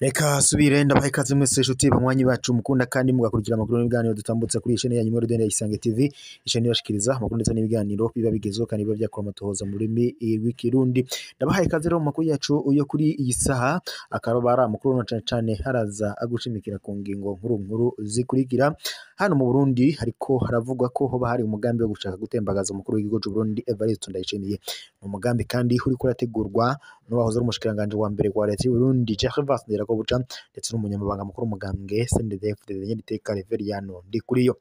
Reka subire ndabaha ikaze mwese inshuti banywanyi bacu mukunda kandi mugakurikira amakuru n'ibiganiro dutambutse kuri chaîne yanyu Rudende ya Isange TV, chaîne ibashikiriza amakuru ndetse n'ibiganiro biba bigezweho kandi biba byakora amatohoza mu rurimi rw'ikirundi. Ndabaha ikaze rero mu makuru yacu yo kuri iyi saha, akaba ari amakuru na cane cane haraza agushimikira ku ngingo nkuru nkuru zikurikira. Hano mu Burundi hariko haravugwa ko hoba hari umugambi wo gushaka gutembagaza umukuru w'igihugu c'u Burundi Evariste Ndayishimiye. Ni umugambi kandi uriko urategurwa n'uwahoze ari umushikiranganji wa mbere wa leta y'u Burundi Gervais Ndirakobuca ndetse n'umunyamabanga mukuru w'umugambwe CNDD-FDD Nyeniteka Reveriyano Ndikuriyo.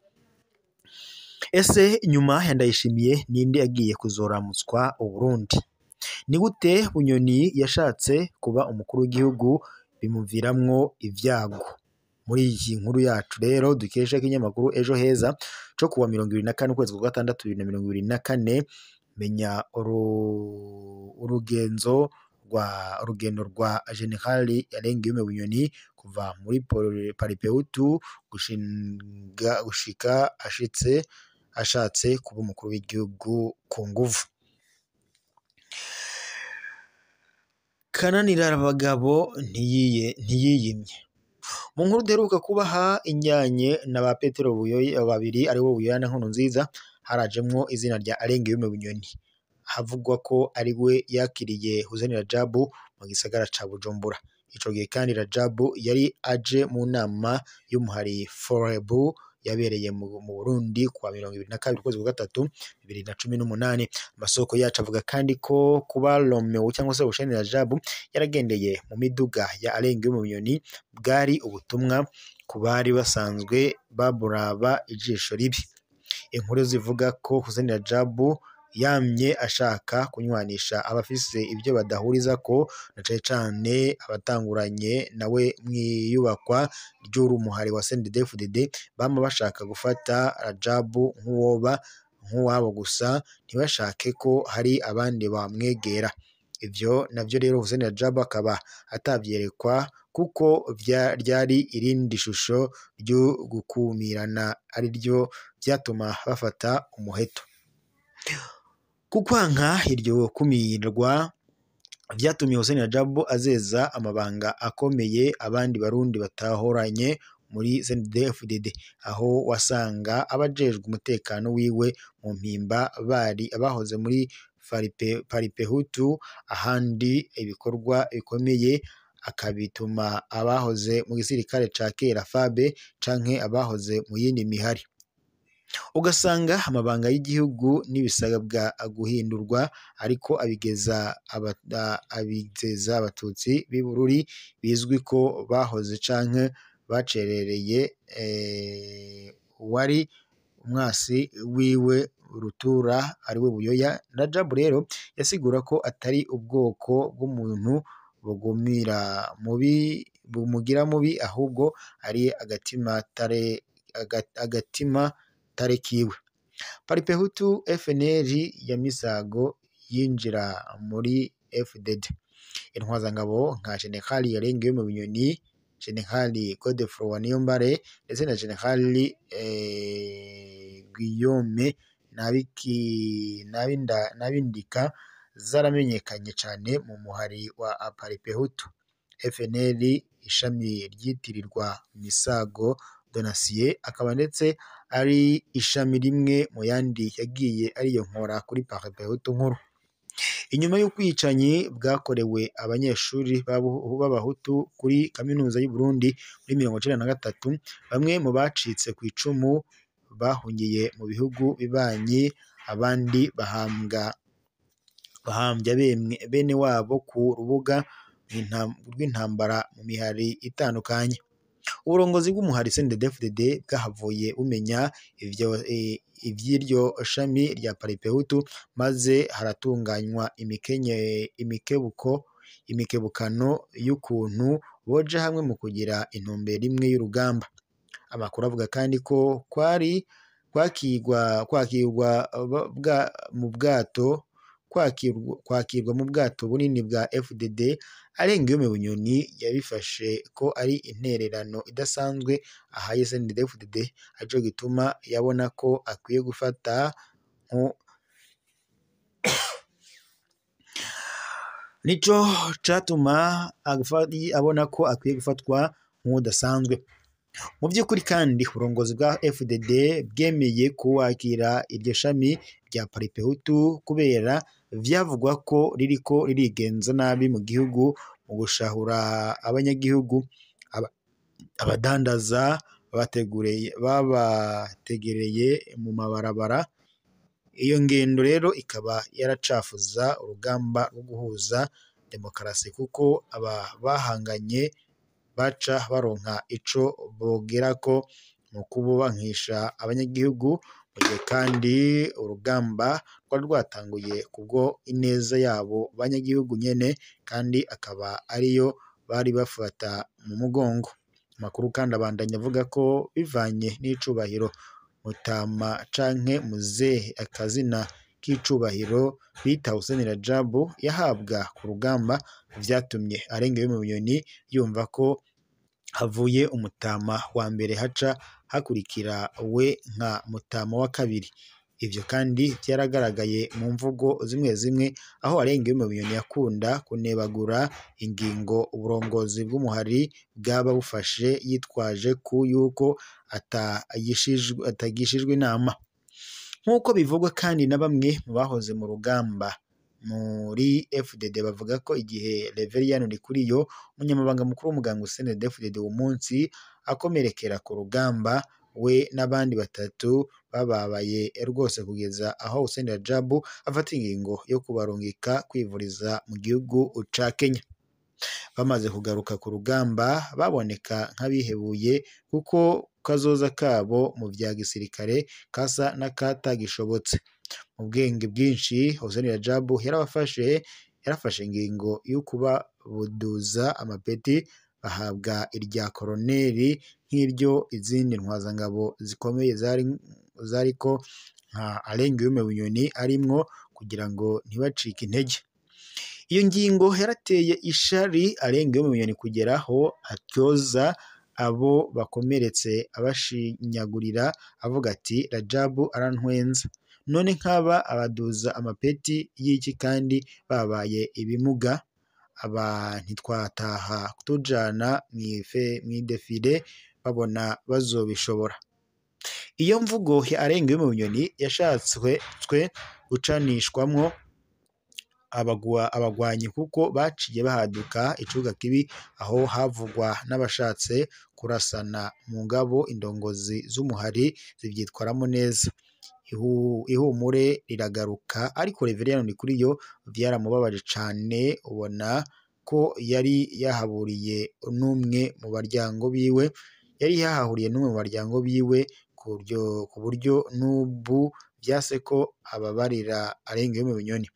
Ese nyuma ya Ndayishimiye ninde agiye kuzoramutswa Uburundi? Ni gute Bunyoni yashatse kuba umukuru w'igihugu bimuviramwo ivyago? Muri iyi nkuru yacu rero dukesha ikinyamakuru Ejo Heza co kuwa 24 ukwezi kwa gatandatu 2024, menya urugendo rwa General Alain Guillaume Bunyoni kuva muri Paripehutu gushika ashatse kuba umukuru w'igihugu ku nguvu. Kananira abagabo ntiyiyimye. Mu nkuru duheruka kubaha injyanye na ba Petero Buyoya babiri aribo Buyoya na Nkurunziza, harajemwo izina rya Alain Guillaume Bunyoni, havugwa ko ari we yakiriye Hussein Rajabu mu gisagara ca Bujumbura. Ico gihe kandi Rajabu yari aje mu nama y'umuhari Forebu yabereye mu Burundi kuwa 22 ukwezi kwa gatatu 2018. Amasoko yacu avuga kandi ko kuba Romeo cyangwa se Hussein Rajabu yaragendeye mu miduga ya Alain Guillaume Bunyoni bwari ubutumwa ku bari basanzwe baburaba ijisho ribi. Inkuru zivuga ko Hussein Rajabu yamye ashaka kunywanisha abafise ibyo badahuriza ko na cane cane abatanguranye nawe mwiyubakwa ry'urumuhari wa CNDD-FDD, bama bashaka gufata Rajabu nk'uwoba nk'uwabo gusa ntibashake ko hari abandi bamwegera. Ivyo navyo rero Hussein Rajabu akaba atavyerekwa kuko ryari irindi shusho ryo gukumirana ariryo vyatuma bafata umuheto. Kukwanka iryo kumirwa vyatumye Hussein Rajabu azeza amabanga akomeye abandi barundi batahoranye muri CNDD-FDD, aho wasanga abajejwe umutekano wiwe mu mpimba bari abahoze muri Paripehutu, ahandi ibikorwa bikomeye akabituma abahoze mu gisirikare ca kera FABE canke abahoze mu yindi mihari. Ugasanga amabanga y'igihugu n'ibisabwa guhindurwa ariko abizeza abatutsi b'i Bururi bizwi ko bahoze canke bacerereye uwari umwasi wiwe rutura ariwe Buyoya. Rajabu rero yasigura ko atari ubwoko bw'umuntu bumugira mubi, ahubwo ari agatima tare kiwe. Paripehutu FNL ya Misago yinjira muri FDD. Intwazangabo nka General Alain Guillaume Bunyoni, General Godefroid Niyombare ndetse na General Guillaume Nabindika zaramenyekanye cane mu muhari wa Paripehutu. FNL ishami ryitirirwa Misago Donatien akaba ndetse ari ishami rimwe mu yandi yagiye ariyonkora kuri Paripehutu nkuru. Inyuma y'ubwicanyi bwakorewe abanyeshuri b'abahutu kuri kaminuza y'u Burundi muri 1993, bamwe mu bacitse ku icumu bahungiye mu bihugu bibanyi, abandi bahambya bene wabo ku rubuga rw'intambara mu mihari itandukanye. Uburongozi bw'umuhari CNDD-FDD bwahavuye bumenya ivy'iryo shami rya Paripehutu, maze haratunganywa imikebukano y'ukuntu boja hamwe mu kugira intumbero imwe y'urugamba. Amakuru avuga kandi ko kwari kwakirwa mu bwato bunini bwa FDD Alain Guillaume Bunyoni yabifashe ko ari intererano idasanzwe ahaye CNDD-FDD, arico gituma yabona ko akwiye gufata Nico catuma abona ko akwiye gufatwa nk'udasanzwe. Mu by'ukuri kandi uburongozi bwa FDD bwemeye kuwakira iryo shami rya Paripehutu kubera vyavugwa ko ririko ririgenza nabi mu gihugu mu gushahura abanyagihugu, abadandaza babategereye mu mabarabara. Iyo ngendo rero ikaba yaracafuza urugamba rwo guhuza demokarasi, kuko aba bahanganye baca baronka ico bogerako mu kububankisha abanyagihugu, mu gihe kandi urugamba rwari rwatanguye kubwo ineza yabo banyagihugu nyene, kandi akaba ariyo bari bafata mu mugongo. Amakuru kandi abandanya avuga ko bivanye n'icubahiro Mutama canke Muzehe, akazina k'icubahiro bita Hussein Rajabu yahabwa ku rugamba, vyatumye Alain Guillaume Bunyoni yumva ko havuye umutama wa mbere haca hakurikira we nka mutama wa kabiri. Ivyo kandi vyaragaragaye mu mvugo zimwe zimwe, aho Alain Guillaume Bunyoni yakunda kunebagura ingingo uburongozi bw'umuhari bwaba bufashe, yitwaje ku yuko atagishijwe inama. Nk'uko bivugwa kandi na bamwe mu bahoze mu rugamba muri FDD, bavuga ko igihe Reverien Ndikuriyo, umunyamabanga mukuru w'umugambwe CNDD-FDD uwo munsi akomerekera ku rugamba, we n'abandi batatu bababaye rwose kugeza aho Hussein Rajabu afata ingingo yo kubarungika kwivuriza mu gihugu ca Kenya. Bamaze kugaruka ku rugamba baboneka nk'abihebuye, kuko kazoza kabo mu vya gisirikare kasa n'akatagishobotse. Mu bwenge bwinshi Hussein Rajabu yarafashe ingingo yo kubabuduza amapeti, bahabwa irya koroneri nk'iryo izindi ntwazangabo zikomeye zariko nka Alain Guillaume Bunyoni arimwo, kugira ngo ntibacike intege. Iyo ngingo yarateye ishari Alain Guillaume Bunyoni kugeraho atyoza abo bakomeretse abashinyagurira, avuga ati Rajabu arantwenza, none nk'aba abaduza amapeti y'iki kandi babaye ibimuga? Aba ntitwataha tujana mw'idefile babona bazobishobora. Iyo mvugo ya Alain Guillaume Bunyoni yashatswe gucanishwamwo abagwanyi, kuko baciye bahaduka icuga kibi, aho havugwa n'abashatse kurasana mu ngabo indongozi z'umuhari zivyitwaramo neza. Ihumure riragaruka, ariko Reverien Ndikuriyo vyaramubabaje cane, ubona ko yari yahaburiye n'umwe mu baryango biwe, yari yahahuriye n'umwe mu baryango biwe, ku buryo n'ubu vyase ko ababarira Alain Guillaume Bunyoni.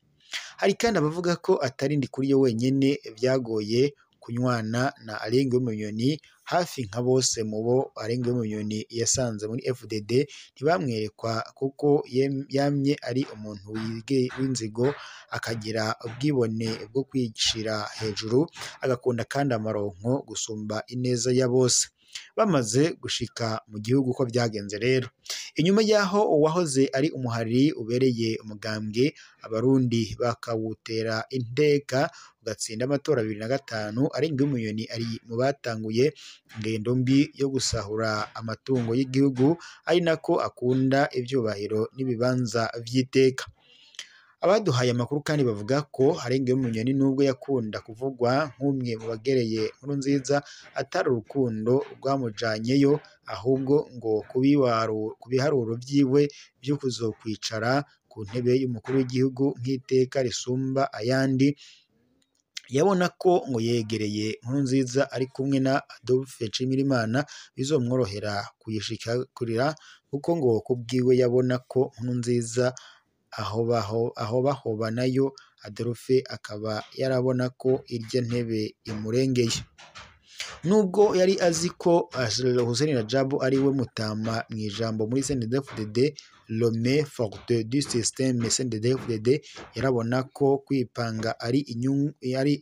Hari kandi abavuga ko atari Ndikuriyo wenyene vyagoye kunywana na Alain Guillaume Bunyoni, hafi nka bose mu bo Alain Guillaume Bunyoni yasanze muri FDD ntibamwerekwa, kuko yamye ari umuntu w'inzigo, akagira ubwibone bwo kwishira hejuru, agakunda kandi amaronko gusumba ineza ya bose. Bamaze gushika mu gihugu uko vyagenze rero, inyuma y'aho uwahoze ari umuhari ubereye umugambwe abarundi bakawutera inteka ugatsinda amatora 2005, Alain Guillaume Bunyoni ari mu batanguye ingendo mbi yo gusahura amatungo y'igihugu, ari nako akunda ivyubahiro n'ibibanza vy'iteka. Abaduhaye amakuru kandi bavuga ko Alain Guillaume Bunyoni nubwo yakunda kuvugwa nk'umwe mu bagereye Nkurunziza, atari urukundo rwamujanyeyo, ahubwo ngo ku biharuro vyiwe vyo kuzokwicara ku ntebe y'umukuru w'igihugu nk'iteka risumba ayandi, yabona ko ngo yegereye Nkurunziza ari kumwe na Adolphe Nshimirimana bizomworohera kuyishikurira, kuko ngo kubwiwe yabona ko Nkurunziza ahobahoba nayo Adolphe akaba yarabona ko irya ntebe imurengeye. Nubwo yari azi ko Hussein Rajabu ari we mutama mw'ijambo muri CNDD-FDD, l'homme fort du système CNDD-FDD, yarabona ko kwipanga ari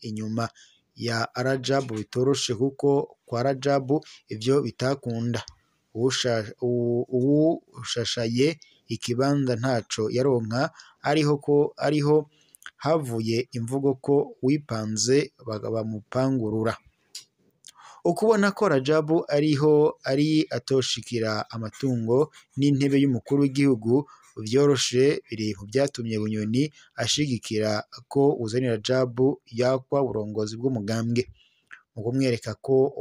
inyuma ya Rajabu bitoroshe, kuko kwa Rajabu ivyo bitakunda. Uwushashaye ikibanza ntaco yaronka, ariho havuye imvugo ko wipanze bamupangurura. Ukubona ko Rajabu ariho ari atoshikira amatungo n'intebe y'umukuru w'igihugu vyoroshe biri mu vyatumye Bunyoni ashigikira ko Hussein Rajabu yakwa uburongozi bw'umugambwe, mu kumwereka ko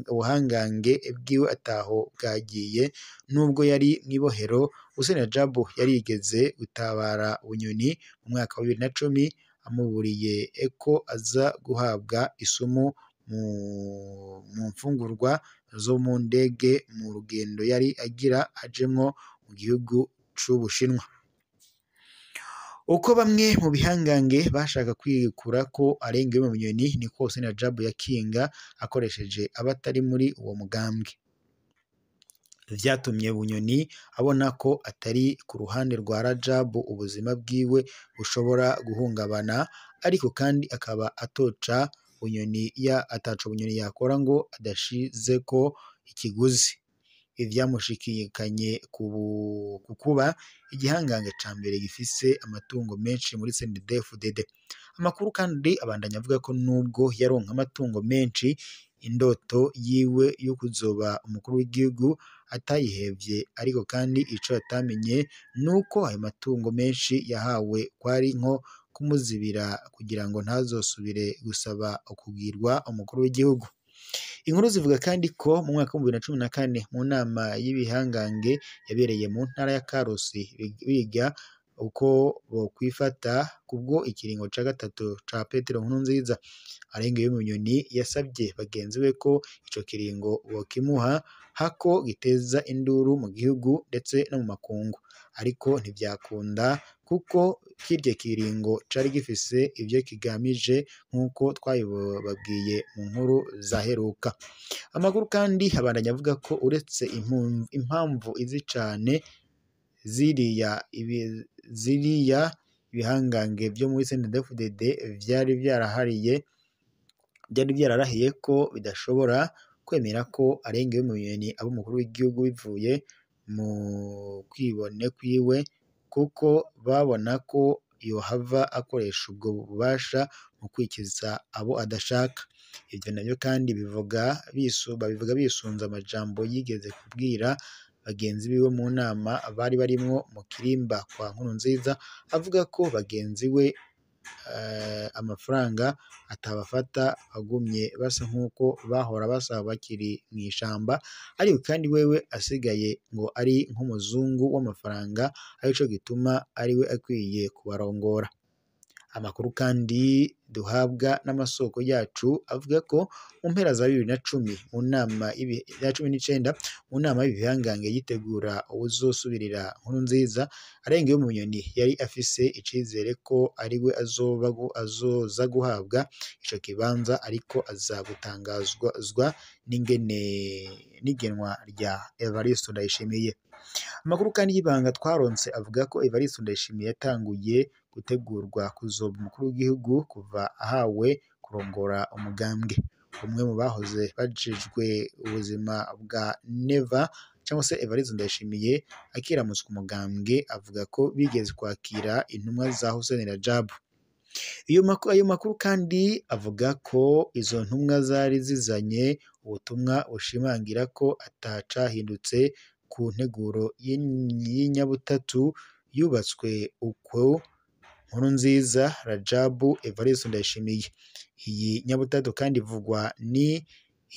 ubuhangange bwiwe ataho bwagiye nubwo yari mw'ibohero. Hussein Rajabu yarigeze gutabara Bunyoni mu mwaka wa 2010 amuburiye ko aza guhabwa isumu mu mfungurwa zo mu ndege mu rugendo yari agira ajemwo mu gihugu c'Ubushinwa. Uko bamwe mu bihangange bashaka kwikura ko Alain Guillaume Bunyoni, niko Hussein Rajabu yakinga akoresheje abatari muri uwo mugambwe. Vyatumye Bunyoni abona ko atari ku ruhande rwa Rajabu ubuzima bwiwe bushobora guhungabana, ariko kandi akaba atoca Bunyoni ya ataco Bunyoni yakora ngo adashizeko ikiguzi. Ivyamushikanye ku kuba igihangange ca mbere gifise amatungo menshi muri CNDD-FDD. Amakuru kandi abandanya avuga ko nubwo yaronka amatungo menshi, indoto yiwe yo kuzoba umukuru w'igihugu atayihevye, ariko kandi ico atamenye nuko ayo matungo menshi yahawe kwari nko kumuzibira kugira ngo ntazosubire gusaba ukugirwa umukuru w'igihugu. Inkuru zivuga kandi ko mu mwaka wa 2014 mu nama y'ibihangange yabereye mu ntara ya Karusi biga uko bokwifata kubwo ikiringo ca gatatu ca Petero Nkurunziza, Alain Guillaume Bunyoni yasabye bagenzi be ko ico kiringo bokimuha hako giteza induru mu gihugu ndetse no mu makungu, ariko ntivyakunda kuko kirya kiringo cari gifise ivyo kigamije nk'uko twabibabwiye mu nkuru zaheruka. Amakuru kandi abandanya avuga ko uretse impamvu izi cane ziriya ibihangange vyo muri CNDD-FDD vyari vyararahiye ko bidashobora kwemera ko Alain Guillaume Bunyoni aba umukuru w'igihugu bivuye mu kwibone kwiwe, kuko babona ko yohava akoresha ubwo bubasha mu kwikiza abo adashaka. Ivyo navyo kandi babivuga bisunze amajambo yigeze kubwira bagenzi biwe mu nama bari barimwo mu Kirimba kwa Nkurunziza, avuga ko bagenzi we amafaranga atabafata bagumye basa nk'uko bahora basaba bakiri mw'ishamba, ariko kandi wewe asigaye ngo ari nk'umuzungu w'amafaranga, arico gituma ariwe akwiye kubarongora. Amakuru kandi duhabwa n'amasoko yacu avuga ko mu mpera za 2010 mu nama ya 19 mu nama y'ibihangange yitegura uwuzosubirira Nkurunziza, Alain Guillaume Bunyoni yari afise icizere ko ariwe azoza guhabwa ico kibanza, ariko aza gutangazwa n'igenwa rya Evariste Ndayishimiye. Amakuru kandi y'ibanga twaronse avuga ko Evariste Ndayishimiye yatanguye gutegurwa kuzoba umukuru w'igihugu kuva ahawe kurongora umugambwe. Umwe mu bahoze bajejwe ubuzima bwa Neva cyangwa se Evariste Ndayishimiye akiramutswa umugambwe, avuga ko bigeze kwakira intumwa za Hussein Rajabu. Ayo makuru kandi avuga ko izo ntumwa zari zizanye ubutumwa bushimangira ko atacahindutse ku nteguro y'inyabutatu yubatswe uko Nkurunziza, Rajabu, Evariste Ndayishimiye. Iyi nyabutatu kandi ivugwa ni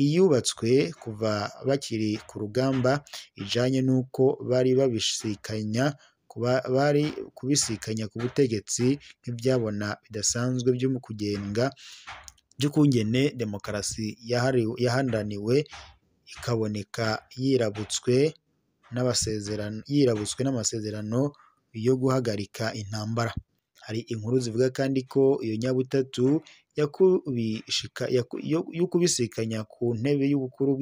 iyubatswe kuva bakiri ku rugamba, ijanye n'uko bari babisikanya bari kubisikanya ku butegetsi nk'ivyabona bidasanzwe vyo mu kugenga vy'ukungene demokarasi yaharaniwe ikaboneka yirabutswe n'amasezerano yo guhagarika intambara. Hari inkuru zivuga kandi ko iyo nyabutatu yo kubisikanya ku ntebe y'umukuru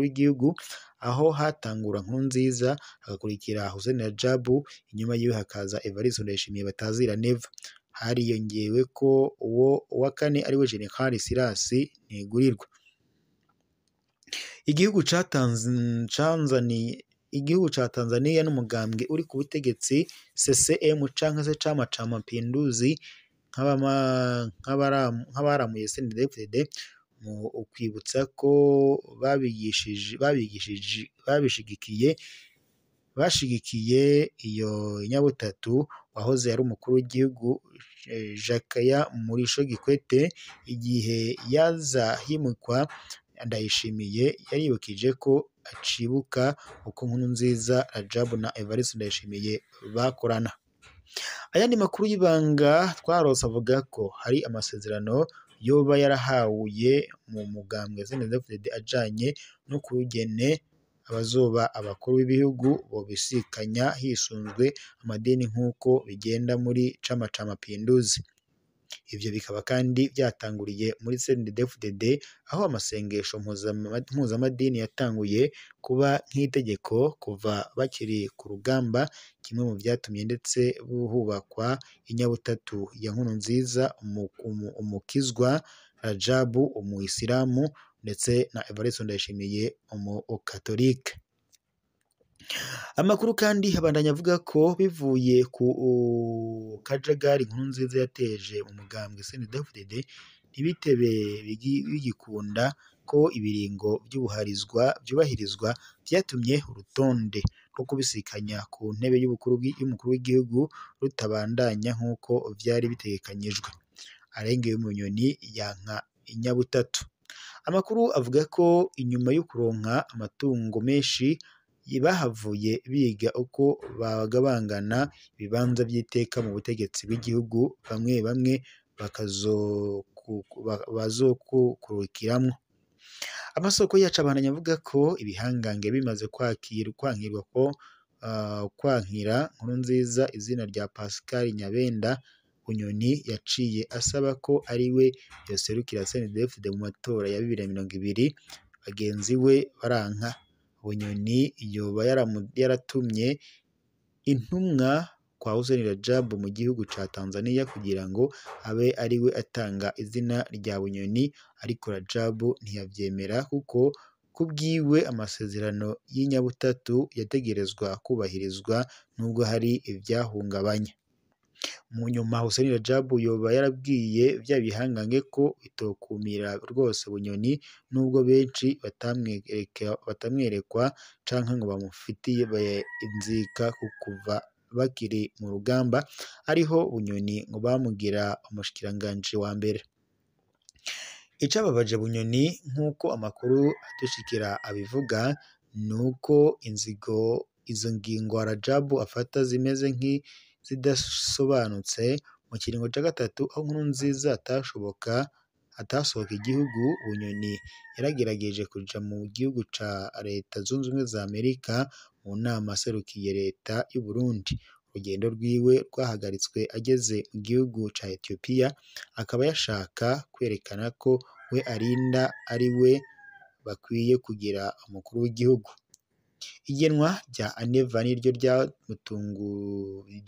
w'igihugu, aho hatangura Nkurunziza hagakurikira Hussein Rajabu, inyuma yiwe hakaza Evariste Ndayishimiye batazira Neva. Hariyongewe ko uwo wa kane ariwe Jenerali Sirasi Ntigurirwa. Igihugu ca Igihugu ca Tanzania n'umugambwe uri ku butegetsi CCM canke se Chama ca Mapinduzi nk'abaramuye CNDD-FDD mu ukwibutsa ko babishigikiye bashigikiye iyo nyabutatu wahoze ari umukuru w'igihugu Jakaya Mrisho Kikwete igihe yaza himikwa Ndayishimiye yaribukije ko acibuka uko Nkurunziza Rajabu na Evariste Ndayishimiye bakorana. Ayandi makuru y'ibanga twarose avuga ko hari amasezerano yoba yarahawe mu mugambwe CNDD-FDD ajanye no kugene abazoba abakuru b'ibihugu bobisikanya hisunzwe amadini nk'uko bigenda muri Chama ca Mapinduzi. Ivyo bikaba kandi vyatanguriye muri CNDD-FDD aho amasengesho mpuzamadini yatanguye kuba nk'itegeko kuva bakiri ku rugamba, kimwe mu vyatumye ndetse hubakwa inyabutatu ya Nkurunziza, umukizwa Rajabu umuyisilamu ndetse na Evariste Ndayishimiye umukatolike. Amakuru kandi abandanya avuga ko bivuye ku kajagari Nkurunziza yateje mu mugambwe CNDD-FDD ntibitebe bigikunda ko ibiringo vyubahirizwa vyatumye urutonde rwo kubisikanya ku ntebe y'umukuru w'igihugu rutabandanya nk'uko vyari bitegekanyijwe. Arengeye Bunyoni yanka inyabutatu. Amakuru avuga ko inyuma yo kuronka amatungo menshi bahavuye biga uko bagabangana ibibanza vy'iteka mu butegetsi bw'igihugu, bamwe bamwe bazokukurukiramwo. Amasoko yacu abandanya avuga ko ibihangange bimaze kwankirwa ko kwankira Nkurunziza izina rya Pascal Nyabenda, Bunyoni yaciye asaba ko ariwe yoserukira CNDD-FDD mu matora ya 2020, bagenzi we baranka. Bunyoni yoba yaratumye intumwa kwa Hussein Rajabu mu gihugu ca Tanzania kugira ngo abe ariwe atanga izina rya Bunyoni, ariko Rajabu ntiyavyemera kuko kubwiwe amasezerano y'inyabutatu yategerezwa kubahirizwa nubwo hari ivyahungabanya. Mu nyuma Hussein Rajabu yoba yarabwiye vya bihangange ko bitokumira rwose Bunyoni nubwo benshi batamwerekwa canke ngo bamufitiye inzika kuva bakiri mu rugamba, ariho Bunyoni ngo bamugira umushikiranganji wa mbere. Icababaje Bunyoni nk'uko amakuru adushikira abivuga nuko inzigo izo ngingo Rajabu afata zimeze nk'izidasobanutse. Mu kiringo ca gatatu aho Nkurunziza atasohoka igihugu, Bunyoni yaragerageje kuja mu gihugu ca Leta Zunze Ubumwe za Amerika mu nama aserukiye leta y'u Burundi. Urugendo rwiwe rwahagaritswe ageze mu gihugu ca Ethiopia, akaba yashaka kwerekana ko we arinda ari we bakwiye kugira umukuru w'igihugu. Igenwa rya Aneva niryo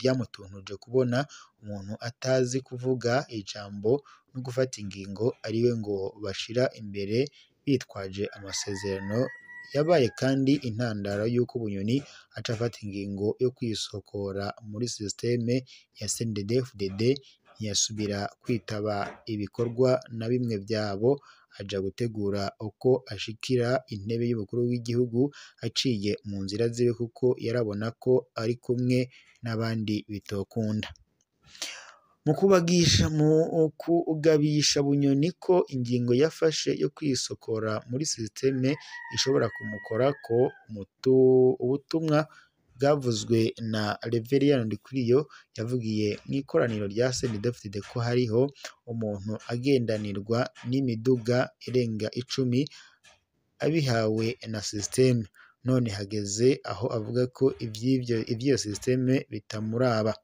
ryamutuntuje kubona umuntu atazi kuvuga ijambo no gufata ingingo ariwe ngo bashira imbere bitwaje amasezerano. Yabaye kandi intandaro y'uko Bunyoni aca afata ingingo yo kwisokora muri systeme ya CNDD-FDD, ntiyasubira kwitaba ibikorwa na bimwe vyabo, aja gutegura uko ashikira intebe y'umukuru w'igihugu aciye mu nzira ziwe kuko yarabona ko ari kumwe n'abandi bitokunda. Mu kugabisha Bunyoni ko ingingo yafashe yo kwisokora muri systeme ishobora kumukorako, ubutumwa bwavuzwe na Reverien Ndikuriyo yavugiye mw'ikoraniro rya CNDD-FDD ko hariho umuntu agendanirwa n'imiduga irenga 10 abihawe na systeme, none hageze aho avuga ko ivy'iyo systeme bitamuraba.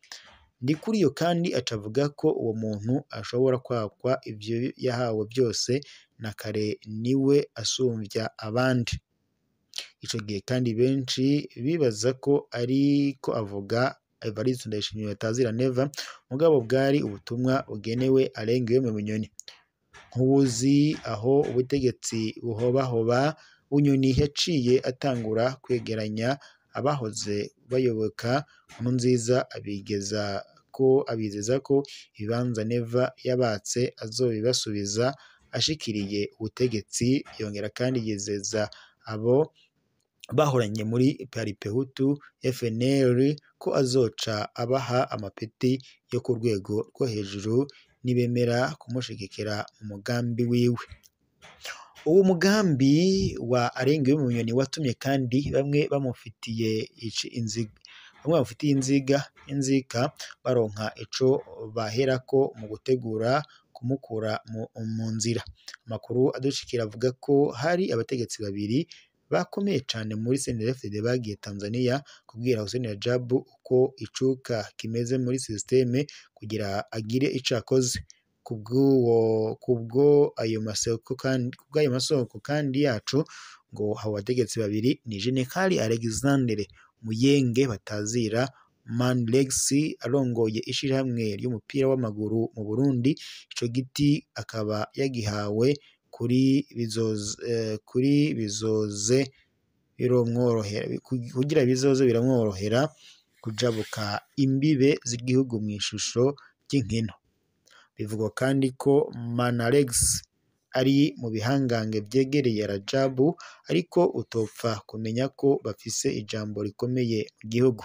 Ndikuriyo kandi aca avuga ko uwo muntu ashobora kwakwa ivyo yahawe vyose na kare niwe asumvya abandi. Ico gihe kandi benshi bibaza ko ariko avuga Evariste Ndayishimiye batazira Neva, mugabo bwari ubutumwa bugenewe Alain Guillaume Bunyoni. Nk'uwuzi aho ubutegetsi buhobahoba, Bunyoni yaciye atangura kwegeranya abahoze bayoboka Nkurunziza abigeza ko abizeza ko ibibanza Neva yabatse azobibasubiza ashikiriye ubutegetsi. Yongera kandi yizeza abo bahoranye muri Paripehutu FNL ko azoca abaha amapeti yo ku rwego rwo hejuru nibemera kumushigikira mu mugambi wiwe. Uwo mugambi wa Arenga Bunyoni watumye kandi bamwe bamufitiye inzika baronka ico baherako mu gutegura kumukura mu nzira. Amakuru adushikira avuga ko hari abategetsi babiri bakomeye cane muri CNDD-FDD bagiye Tanzania kubwira Hussein Rajabu uko icuka kimeze muri systeme kugira agire ico akoze. Kubwo ayo masoko kandi yacu ngo abo bategetsi babiri ni General Alexandre Muyenge batazira Manlex arongoye ishirahamwe ry'umupira w'amaguru mu Burundi. Ico giti akaba yagihawe kuri bizoze biromworohera kugira bizoze biramworohera kujabuka imbibe z'igihugu mu ishusho ry'inkino. Bivugwa kandi ko Manalex ari mu bihangange vyegereye Rajabu, ariko utopfa kumenya ko bafise ijambo rikomeye mu gihugu.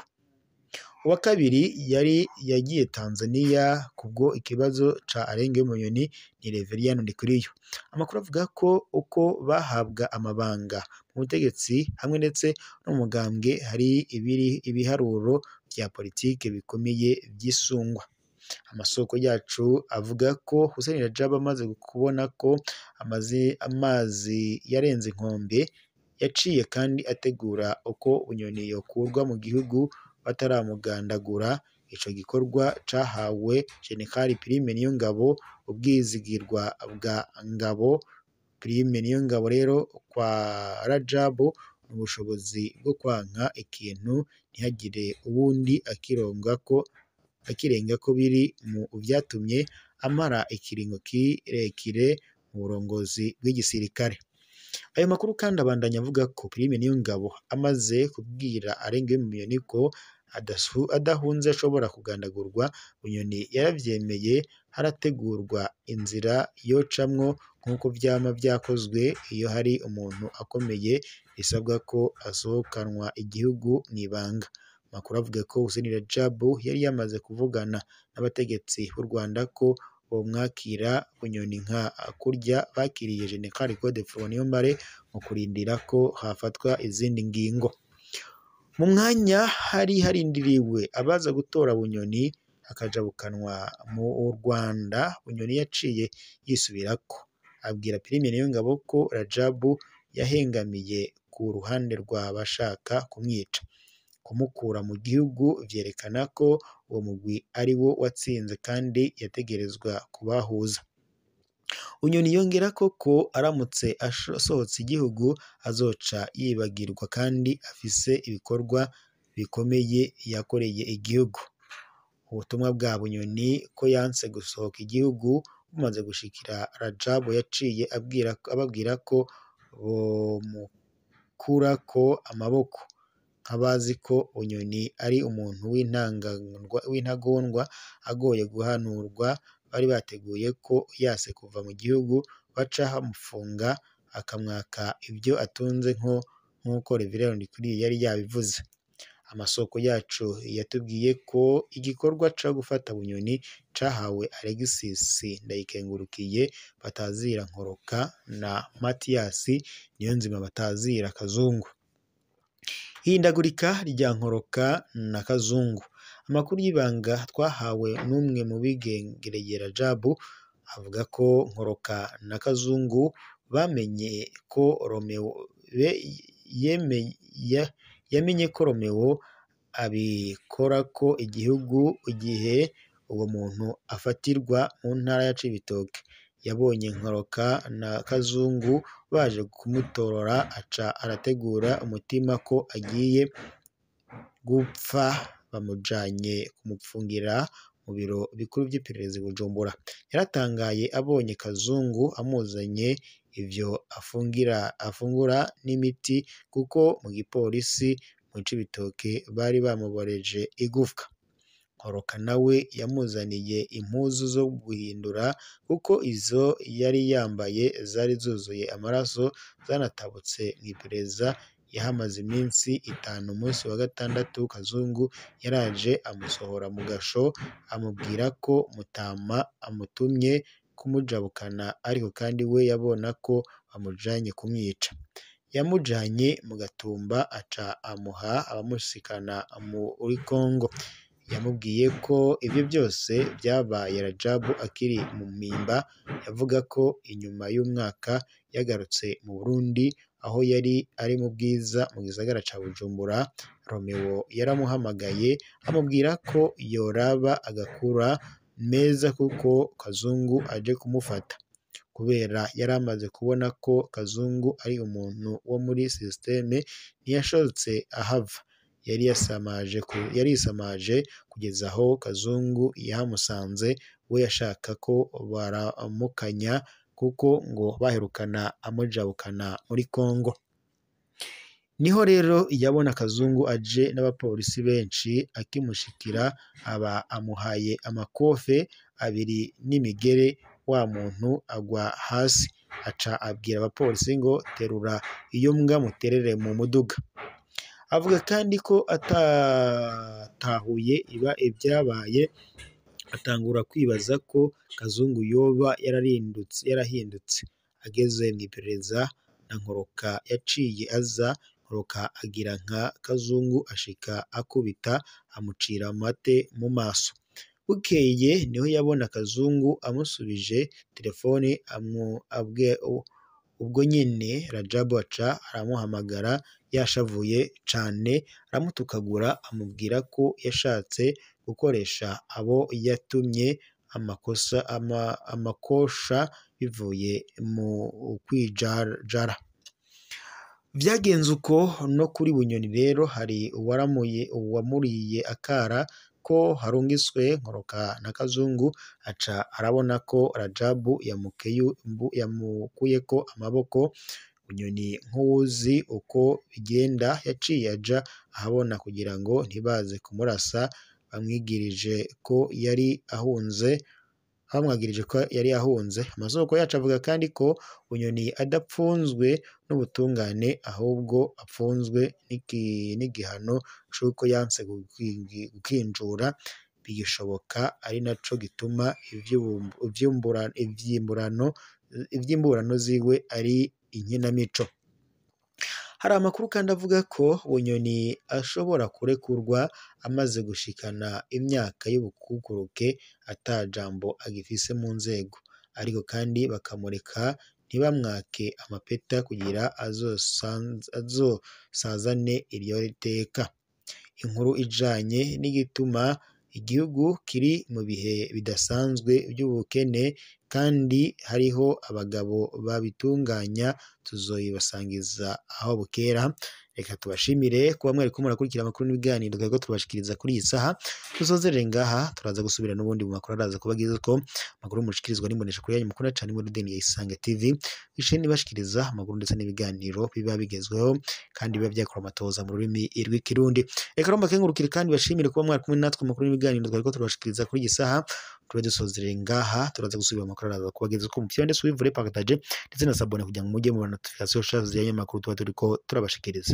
Uwa kabiri yari yagiye Tanzania kubwo ikibazo ca Arenga Bunyoni ni Reverien Ndikuriyo. Amakuru avuga ko uko bahabwa amabanga mu butegetsi hamwe ndetse no mu mugambwe hari ibiharuro vya politike bikomeye vyisungwa. Amasoko yacu avuga ko Hussein Rajab amaze kubona ko amazi yarenze inkombe, yaciye kandi ategura uko Bunyoni yokurwa mu gihugu bataramugandagura. Ico gikorwa cahawe General Prime Niyongabo, ubwizigirwa bwa Ngabo. Prime Niyongabo rero kwa Rajabu ubushobozi bwo kwanka ikintu ntihagire uwundi akirenga ko biri mu vyatumye amara ikiringo kirekire mu burongozi bw'igisirikare. Ayo makuru kandi abandanya avuga ko Prime Niyongabo amaze kubwira Arenga Bunyoni ko adahunze ashobora kugandagurwa, Bunyoni yaravyemeye, harategurwa inzira yocamwo nk'uko vyama vyakozwe iyo hari umuntu akomeye bisabwa ko asohokanwa igihugu mw'ibanga. Amakuru avuga ko Hussein Rajabu yari yamaze kuvugana n'abategetsi b'u Rwanda ko bomwakira Bunyoni nka kurya bakiriye General Godefroid Niyombare mu kurindira ko hafatwa izindi ngingo. Mu mwanya hari harindiriwe abaza gutora Bunyoni akajabukanwa mu Rwanda, Bunyoni yaciye yisubirako abwira Prime Niyongabo ko Rajabu yahengamiye ku ruhande rw'abashaka kumwica. Kumukura mu gihugu vyerekana ko uwo mugwi ari wo watsinze kandi yategerezwa kubahuza. Bunyoni yongera ko aramutse asohotse igihugu azoca yibagirwa kandi afise ibikorwa bikomeye yakoreye igihugu. Ubutumwa bwa Bunyoni ko yanse gusohoka igihugu bumaze gushikira Rajabu, yaciye ababwira ko bomukurako amaboko. Nk'abazi ko Bunyoni ari umuntu w'intagondwa agoye guhanurwa, bari bateguye ko yase kuva mu gihugu baca bamufunga akamwaka ibyo atunze nk'uko Reverien Ndikuriyo yari yabivuze. Amasoko yacu yatubwiye ko igikorwa co gufata Bunyoni cahawe Alexis Ndayikengurukiye batazira Nkoroka na Mathias Niyonzima batazira Kazungu. Ihindagurika rya Nkoroka na Kazungu. Amakuru y'ibanga twahawe n'umwe mu bigengereye Rajabu avuga ko Nkoroka na Kazungu bamenye ko Romeo yamenye ko Romeo abikora ko igihugu igihe uwo muntu afatirwa mu ntara ya Cibitoke. Yabonye Nkoroka na Kazungu baje kumutorora aca arategura umutima ko agiye gupfa, bamujanye kumupfungira mu biro bikuru vy'iperereza i Bujumbura. Yaratangaye abonye Kazungu amuzanye ivyo afungura n'imiti kuko mu gipolisi mu Cibitoke bari bamuboreje igufwa. Nkoroka nawe yamuzaniye impuzu zo guhindura kuko izo yari yambaye zari zuzuye amaraso zanatabutse mw'iperereza. Yahamaze iminsi 5. Umunsi wa gatandatu Kazungu yaraje amusohora mu gasho, amubwira ko Mutama amutumye kumujabukana, ariko kandi we yabona ko bamujanye kumwica. Yamujanye mu Gatumba aca amuha abamushikana muri Kongo. Yamubwiye ko ivyo byose byabaye Rajabu akiri mu mpimba. Yavuga ko inyuma y'umwaka yagarutse mu Burundi aho yari ari mu Bwiza mu gisagara ca Bujumbura. Romeo yaramuhamagaye amubwira ko yoraba agakura meza kuko Kazungu aje kumufata, kubera yari amaze kubona ko Kazungu ari umuntu wo muri systeme ntiyashotse ahava. Yarisamaje kugeza aho Kazungu yahamusanze, we yashaka ko baramukanya kuko ngo baherukana amujabukana muri Kongo. Niho rero yabona Kazungu aje n'abapolisi benshi, akimushikira aba amuhaye amakofe abiri n'imigere, wa muntu agwa hasi. Aca abwira abapolisi ngo terura iyo mbwa muterere mu muduga. Avuga kandi ko atatahuye ibyabaye, atangura kwibaza ko Kazungu yoba yarahindutse. Ageze mw'iperereza na Nkoroka yaciye aza. Nkoroka agira nka Kazungu ashika akubita amucira amate mu maso. Bukeye niho yabona Kazungu amusubije telefone, ubwo nyene Rajabu aca aramuhamagara yashavuye cane, aramutukagura amubwira ko yashatse gukoresha abo yatumye amakosha bivuye mu kwijajara. Vyagenze uko no kuri Bunyoni rero hari uwamuriye akara ko harungiswe Nkoroka na Kazungu, aca arabona ko Rajabu yamukuyeko amaboko. Bunyoni nk'uwuzi uko bigenda yaciye aja ahabona kugira ngo ntibaze kumurasa, bamwigirije ko yari ahunze. Amasoko yacu avuga kandi ko Bunyoni adapfunzwe n'ubutungane ahubwo apfunzwe n'igihano c'uko yanse gukinjura bigishoboka, ari naco gituma ivy'imburano ziwe ari inkinamico. Hari amakuru kandi avuga ko Bunyoni ashobora kurekurwa amaze gushikana imyaka y'ubukukuruke ata jambo agifise mu nzego, ariko kandi bakamureka ntibamwake amapeta kugira azosazane iryo teka. Inkuru ijanye n'igituma igihugu kiri mu bihe bidasanzwe by'ubukene kandi hariho abagabo babitunganya, tuzoyibasangiza aho bukera. Reka tubashimire kuba mwariko murakurikira amakuru n'ibiganiro twariko tubashikiriza kuri iyi saha. Dusozerere ngaha, turaza gusubira n'ubundi mu makuru araza kubagezako. Amakuru mushikirizwa n'imbonesha kure yanyu mukunda cane muri Deni ya Isange TV, isheni ibashikiriza amakuru ndetse n'ibiganiro biba bigezweho kandi biba byakora amatoza mu rurimi rw'ikirundi. Reka rero mbakengurukire kandi bashimire kuba mwari kumwe natwe amakuru n'ibiganiro twariko turabashikiriza kuri iyi saha. Tube dusozerere ngaha, turaza gusubira amakuru araza kubagezako mu fyonde suivre, partage ndetse na sabone kugira ngo mujye mubona notification zijyanye n'amakuru tuba turiko turabashikiriza.